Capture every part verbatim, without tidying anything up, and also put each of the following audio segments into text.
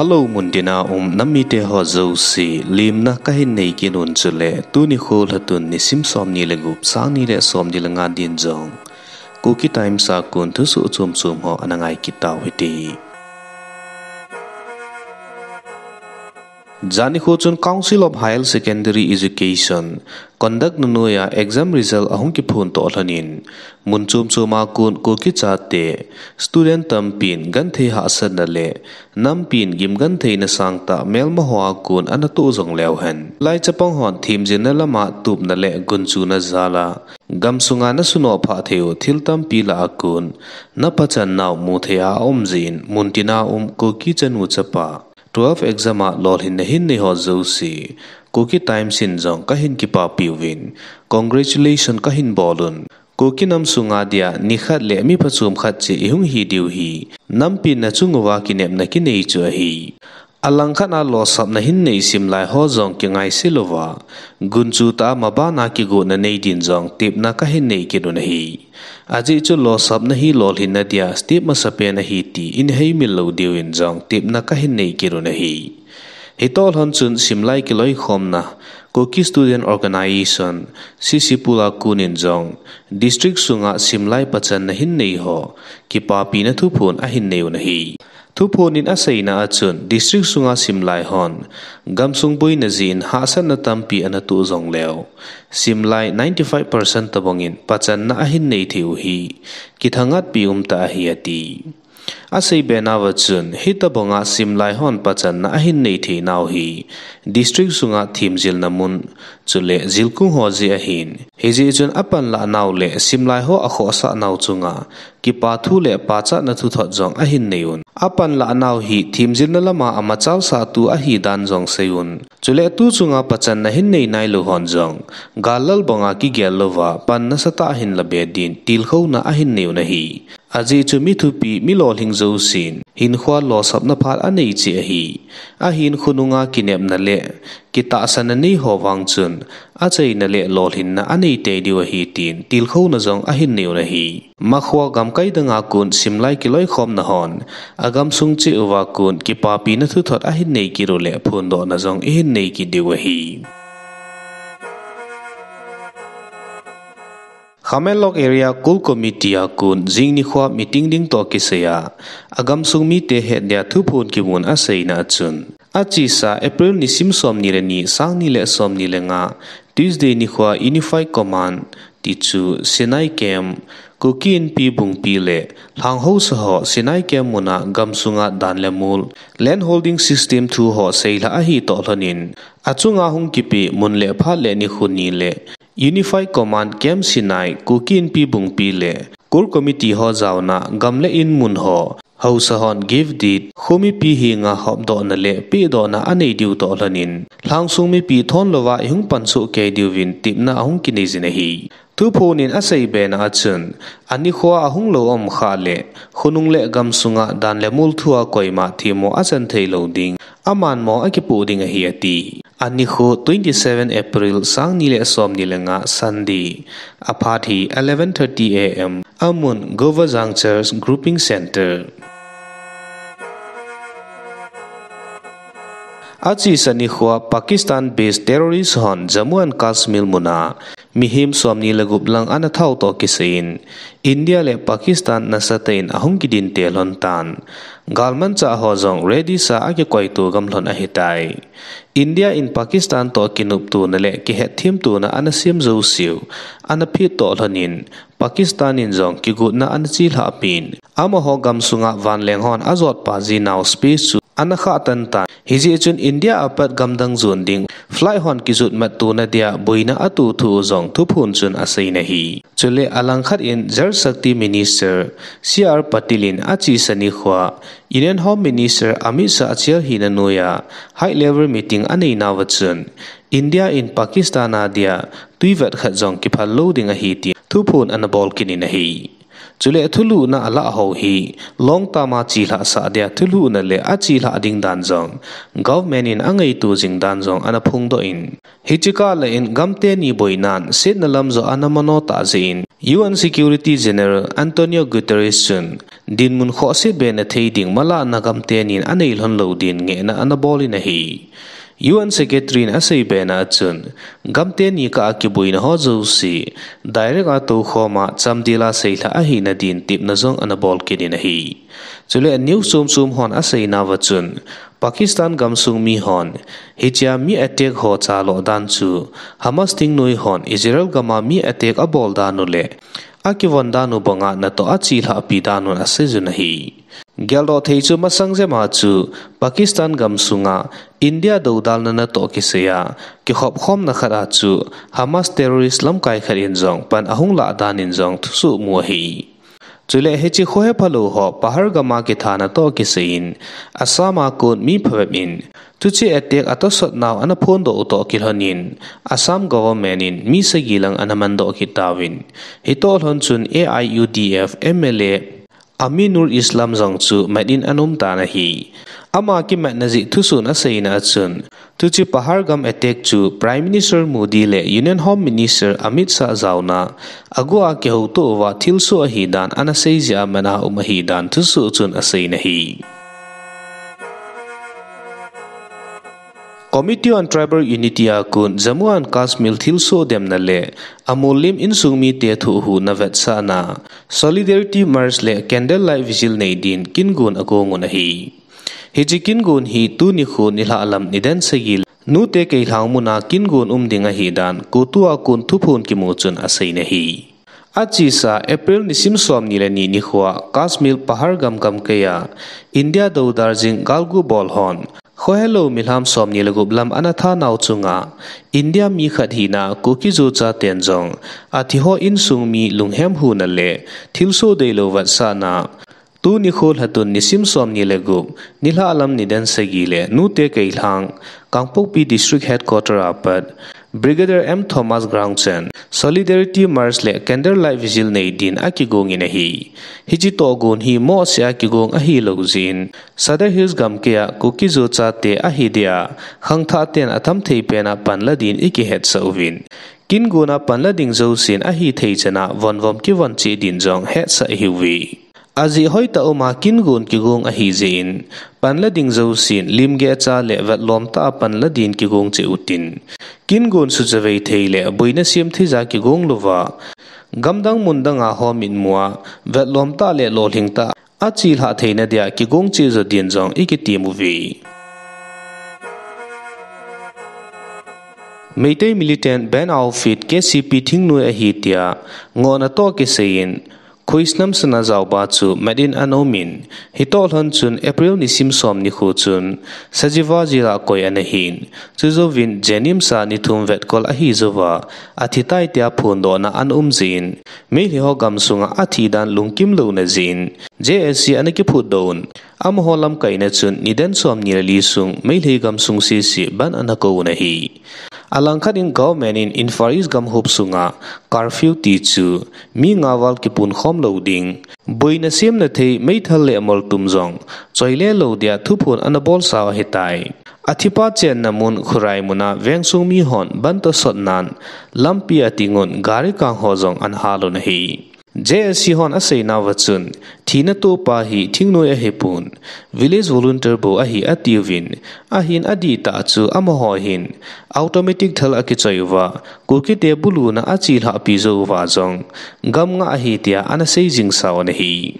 Hello, muntina um nam mite ho jouse, lemna kahin nei kit un chule, tuni kho lhatun nisim somni le gup, sang ni le somni le nga din jong Kuki Times a kon thusoh chom chom ho ana ngai kit tau hite. Jani kho chun Council of Higher Secondary Education conduct na noiya exam result ahung kiphon toh lhonin, mun chom chom a kon Kuki chate student tampin genthei hahsatna le nampin gimgentheina sangtah melma hoa kon ana toh jong leu hen, lai chapang hon themjilna lama tupna le gunchuna jal a gamsunga na sunoh phah thei u thil tampi lah a kon na pachan nau mu thei a aum jeh in, muntina um Kuki chanu chapa twelve exam a lolhinna hin nei ho jouse, Kuki Times in jong kahin kipapi uvin, congratulation kahin bol un. Kuki nam sunga dia nikhat le mi phachom khat cheh ihung hi diu hi, nampin na chung uva kinepna kinei chu ahi. Alangkhat a losapna hin nei simlai ho jong kingaise louva, gunchu tah a maban a kigotna nei din jong tepna kahin nei kit un ahi. Ajeh chu losapna hi lolhinna dia step masapen ahi ti in heimil lou diuvin jong tepna kahin nei kit un ahi. Hitoh lhon chun simlai kiloikhomna Kuki Student Organisation, C C Pula kon in jong district sunga simlai pachanna hin nei ho kipapina thuphon ahin nei un ahi. Thuphon in aseina a chun, district sunga simlai hon gamsung boina jeh in hahsatna tampi ana toh jong leu, simlai ninety five percent tobang in pachanna ahin nei thei u hi kithangatpi umtah ahi ati. Asei be nauva chun, hitobanga simlai hon pachanna ahin nei thei nau hi district sunga themjilna mun chule jilkung ho jeh ahin, hijeh chun apanlah nau le simlai ho akhohsah nau chunga kipa thu le pachatna thuthot jong ahin nei un. Apanlah nau hi themjilna lama amachal sah tu ahi dan jong sei un. Chule tu chunga pachanna hin nei nailou hon jong, gal lal banga kigel louva pan nasatah a hin la be din tilkhouna ahin nei un ahi. Ajeh chu mi thupi, mi lolhing jousen hinkhoa losapna phat anei cheh ahi. Ahin khonunga kinepna le kitahsanna nei ho vang chun, achaina le lolhinna anei tei diu ahi tin tilkhouna jong ahin nei un ahi. Makhoa gamkai danga kon simlai kiloikhomna hon agamsung cheh uva kon kipapina thuthot ahin nei kit u le phondohna jong ihin nei kit diu ahi. Khamenlok Area Core Committee a kon jing nikhoa meeting ding toh kisaiya, agamsung mite hetdia thuphon kimun aseina a chun, achesa April nisim somni le ni, sang ni le somni le nga, Tuesday nikhoa Unified Command, tichu Sinai Camp, Kuki Inpi Bungpi le Lhang haosa ho Sinai Camp muna gamsunga dan le mol, land holding system thu ho seilhah ahi toh lhonin, achunga hung kipe mun le phat le nikho ni le Unified Command Camp Sinai, Kuki Inpi Bungpi le Core Committee ho jaona gam le in mun ho haosa hon gift deed, kho mipi henga hopdohna le pehdohna anei diu toh lhonin, lhangsung mipi thon louva ihung pansoh kei diuvin tepna ahung kinei jin ahi. Thuphon in asei bena a chun, anikhoa ahung lou um khah le, khonung le gamsunga dan le mol thua koima themmo achan thei lou ding, amanmo akipoh ding ahi ati. Anikho twenty seven April sang ni le somni le nga Sunday, aphat hi eleven thirty A M, amun Govajang Church Grouping Centre. Achesa nikhoa Pakistan based terrorist hon Jammu and Kashmir muna mihem somni le gup lang ana thao toh kisaiyin, India le Pakistan nasatah in ahung kidinte lhon tan. Galmanchah ho jong ready sa a kikoitu gamlhon ahitai. India in Pakistan toh kinoptona le kihetthem tona ana sem jouseu ana phet toh lhonin, Pakistan in jong kigotna ana chelhah pin, amaho gamsunga vanleng hon ajotpa jinau space chu ana khah tan tan. Hijeh chun India a pat gamdang jon ding flight hon kijot mat tona dia boina ato thu jong thuphon chun asei in ahi. Chule alangkhat in Jal Shakti Minister C R Patil in achesa nikhoa Union Home Minister Amit Shah achal hina noiya high level meeting anei nauva chun, India in Pakistan a dia twivet khat jong kiphal lou ding ahi ti thuphon ana bol kit in ahi. Chule thulhuhna alah ho hi long term a chelhah sah dia thulhuhna le achelhah ding dan jong government in angaito jing dan jong ana phongdoh in, hiche kah lah in gamteni boinan setna lam joh ana mano tah jeh in U N Security General Antonio Guterres chun dinmun khohse bena thei ding malahna gamtenin anei lhon lou din ngehna ana bol in ahi. U N Secretary in asei bena achun, gamteni kah a kibuina ho jouse direct a toukhom a chamdel a seilhah ahina din tepna jong ana bol kit in ahi. Chule news chom chom hon aseina uva chun, Pakistan gamsung mi hon hichea mi attack ho chaloh dan chu Hamas thingnoi hon Israel gam a mi attack abol dan u le akivon dan u banga natoh achelhahpi dan un asei jun ahi. Geldoh thei chu masang jep a chu Pakistan gamsunga India doudalna natoh kisai a kikhopkhomna khat a chu Hamas terrorist lamkai khat in jong pan ahung lah dan in jong thusoh mu ahi. Chule hiche khohe phalou ho Pahalgam a kithana toh kisai in Assam a kon mi phabep in chuche attack atosot nau ana phondoh u toh kilhon in Assam government in mi sagi lang ana mandoh kit tauvin, hitoh lhon chun A I U D F M L A Aminul Islam jong chu mat in ana um tan ahi. Ama kimatna jeh thusoh in aseina achun, chuche Pahalgam attack chu Prime Minister Modi le Union Home Minister Amit Shah jaona aguh a kihoutoh uva thilsoh ahi dan ana sei jeh a mat a um ahi dan thusoh chun aseina ahi. Committee on Tribal Unity a kon Jammu and Kashmir thilsoh demna le amollim insung mite thohhuhna vetsahna Solidarity March le Candlelight Vigil nei din kingon agong un ahi. Hiche kingon hi tuni nikho nilhah lam nidan sagi le Nute Keilhang mun a kingon um ding ahi dan CoTU a kon thuphon kimu chun aseina ahi. Achesa April nisim somni le ni nikho a Kashmir Pahalgam gamkai a India doudal jing galgu bol hon khohelou milham somni le gup lam ana thanau chunga India mi khat hina Kuki-Zo chaten jong athi ho insung mi lunghem huhna le thilsoh deilou vetsahna tuni nikho lhatun nisim somni le gup, nilhah lam nidan sagi le Nute Keilhang, Kangpokpi District Headquarter a pat Brigadier M Thomas Ground chen Solidarity March le Candlelight Vigil nei din akigong in ahi. Hiche tohgon hi mohseh a kigong ahilou jeh in Sadar Hills gamkai a Kuki-Zo chate ahi dia khangthah ten atam thei pen a panla din ikihetsah uvin, kingon a panla ding jousen ahithei chan a vonvom kivon cheh din jong hetsah ihiuve. Ajeh hoitah um a kingon kigong ahi jeh in, panla ding jousen limgeh cha le vetlom tah a panla din kigong cheh utin, kingon suchavei thei le boina sem thei jeh a kigong louva, gamdang mundang a ho mitmu a vetlom tah le lolhing tah a achelhah theina dia kigong cheh jo din jong ikitem uve. Meitei Militant Band Outfit, K C P thingnoi ahi tia ngohna toh kisai in, Khuisnam Sanajaoba chu mat in ana um in, hitoh lhon chun April nisim somni nikho chun Sajiwa jail a koi ana hin, chujouvin JNIMS a ni thum vetkol ahi jouva athitai tia phondohna ana um jeh in, Meitei ho gamsunga athi dan lungkim louna jeh in J A C ana kiphutdoh un, amaho lamkaina chun nidan somni le li sung Meitei gamsung sese bandh ana kou un ahi. Alangkhat in government in Imphal East gamhup sunga curfew ti chu mi nga val kipunkhom lou ding, boina semna thei meithal le moltum jong choile lou dia thuphon ana bolsau ahitai. Athipa chenna mun Khurai mun a vengsung mi hon bandh tosot nan lampi a tingun gari kang ho jong ana hal un ahi. J A C hon aseinauva chun, thina tohpa hi thingnoi ahipon, village volunteer bou ahi atiuvin, ahin adihtah chu amaho hin automatic thal akichoi uva, Kukite buluna achelhahpi jou uva jong, gam ngah ahi tia ana sei jingsau ana hi.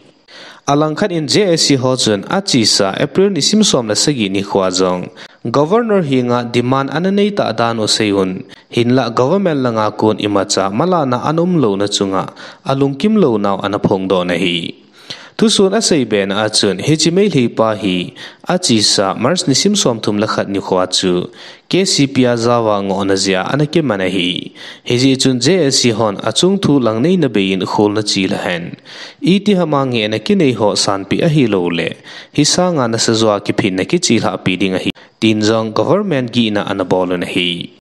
Alangkhat in J A C ho chun achesa April nisim som le sagi nikhoa jong Governor henga demand ana neitah dan u sei un, hinlah government langa kon imacha malahna ana umlouna chunga alungkim lounau ana phongdoh un ahi. Thusoh in asei bena a chun hiche Meiteipa hi achesa March nisim somthum le khat nikhoa chu K C P a jaova ngohna jeh a ana kiman ahi. Hijeh chun J A C hon achung thu langneina bei in kholna chelha hen, itihama ngehna kinei ho sanpeh ahilouleh hisanga nasajoa kiphinna kichelhahpi ding ahi, tin jong government gihna ana bol un ahi.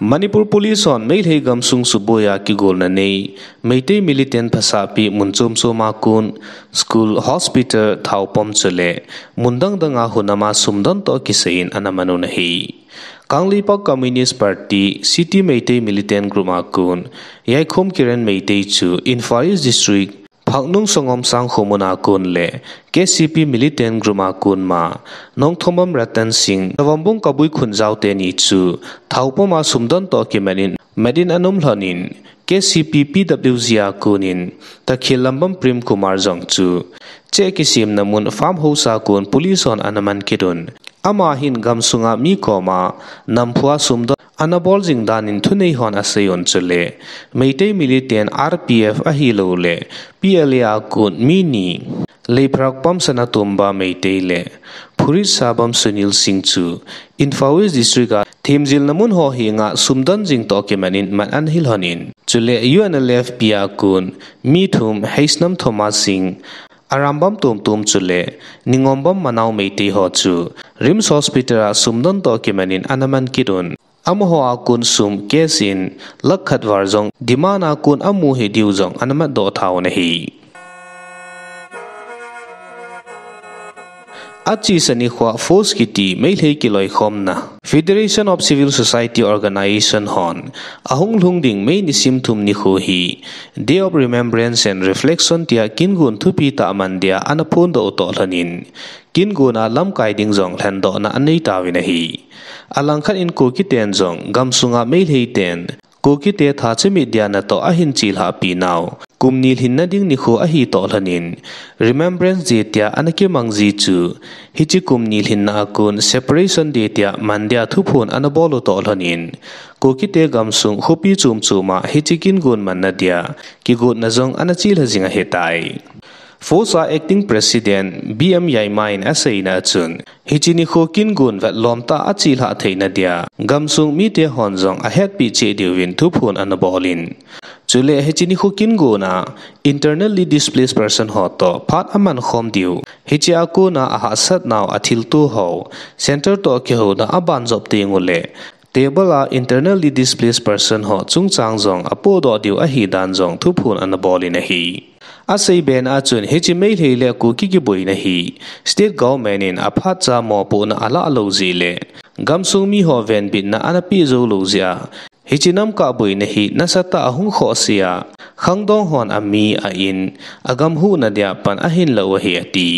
Manipur Police hon Meitei gamsung suboiya kigolna nei Meitei militant phasahpi mun chom choma kon, school, hospital, thaopam chule mun dang danga hunama sumdon toh kisaiyin ana man un ahi. Kangleipak Communist Party, City Meitei militant group a kon, Yaikhom Kiran Meitei chu Imphal East District, Phaknung Sangomsang khomun a kon le K C P militant group a kon ma, Nongthombam Ratan Singh, Tawambung Kabui Khunjao teni chu thaopam a sumdon toh kimanin, matin ana um lhonin, K C P P W G a konin, Takhil Lambam Prem Kumar jong chu, cheh kisemna mun farmhouse a kon police hon ana man kit un. Ama hin gamsunga mi koma, namphua sumdon ana bol jing danin thunei hon asei un chule, Meitei militant R P F ahilou le, P L A a kon mi ni, Leipharakpam Sanatomba Meitei le, Phurit Sabam Sunil Singh chu, Imphal East District a themjilna mun ho henga sumdon jing toh kimanin man ana hi lhonin. Chule U N L F P a kon, mi thum Heisnam Thomas Singh, Arambam Tomtom chule, Ningombam Manao Meitei ho chu, RIMS Hospital a sumdon toh kimanin ana man kit un. Amaho a kon sum case in, lakh khat val jong, demand a kon amu hi diu jong ana matdoh tha un ahi. Achesa nikhoa FOSS kiti Meitei kiloikhomna, Federation of Civil Society Organization hon, ahung lhung ding May nisim thum nikho hi, Day of Remembrance and Reflection tia kingon thupi tah man dia ana phondoh u toh lhonin, kingona lamkai ding jong lhendohna anei tauvin ahi. Alangkhat in Kukiten jong gamsunga Meitei ten, Kukite tha chimit dia natoh ahin chelhahpi nau, kum ni lhinna ding nikho ahi toh lhonin, Remembrance Day tia ana kimang ji chu, hiche kum ni lhinna a kon Separation Day tia man dia thuphon ana bol u toh lhonin, Kukite gamsung khopi chom choma hiche kingon manna dia, kigotna jong ana chelha jing ahitai. FOSS a Acting President B M Yaima in aseina a chun, hiche nikho kingon vetlom tah a chelhah theina dia, gamsung mite hon jong ahetpi cheh diuvin thuphon ana bolin. Chule hiche nikho kingona, internally displaced person ho toh phat aman khom diu, hiche a kona ahahsat nau athilto ho, center toh kihouna abanjop teng ule, table a internally displaced person ho chungchang jong apohdoh diu ahi dan jong thuphon ana bolin ahi. Asei bena a chun hiche Meitei le Kuki kiboina hi state government in aphatcha mopohna alah lou jeh le gamsung mi ho venbitna ana peh jou lou jeh a hiche namkah boina hi nasatah a hung khohse a khangdong hon ami a in agam huhna dia pan ahin la u ahi ati.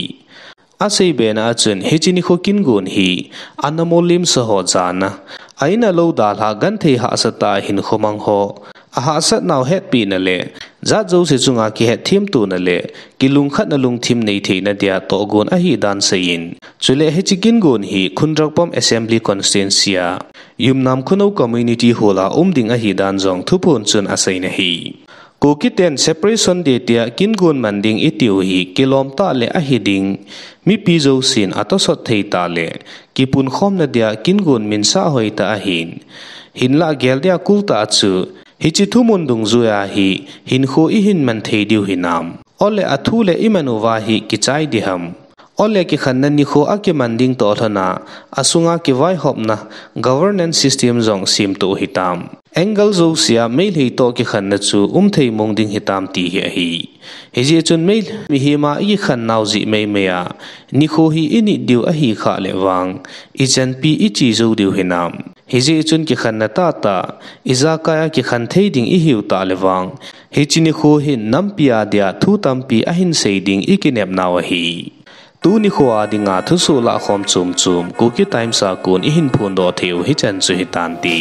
Asei bena a chun hiche nikho kingon hi ana molim sa ho jana, a in a lou dalha genthei hahsa tah a hinkho mang ho, ahahsat nau hetpina le jat jouse chunga kihetthemtona le kilungkhatna lungthim nei theina dia tohgon ahi dan seiyin, chule hiche kingon hi Khundrakpam Assembly Constituency a Yumnam Khunou Community Hall a um ding ahi dan jong thuphon chun aseina ahi. Kukiten Separation Day tia kingon man ding itiu hi kilom tah le ahi ding, mipi jousen atosot thei tah le kipunkhomna dia kingon minsah hoi tah ahin, hinlah gel dia kul tah chu hiche thumun dungjuia hi hinkho ihin man thei diu hinam, ole athu le iman uva hi kichai diham, ole kikhenna nikho akiman ding toh lhona, asunga kivaihopna governance system jong semtoh hitam, angle jousea Meitei toh kikhenna chu umthei mong ding hitam ti hi ahi. Hijeh chun Meitei mihema ikikhen nau jeh meimei a nikho hi init diu ahi khah le vang, ichanpi iche jou diu hinam, hijeh chun kikhenna tahtah, ijakai a kikhen thei ding ihiu tah le vang, hiche nikho hin nampi a dia thu tampi ahin sei ding ikinep nau ahi. Tuni nikho a dinga thusoh lahkhom chomchom Kuki Times a kon ihin phondoh thei u hichan chu hitante.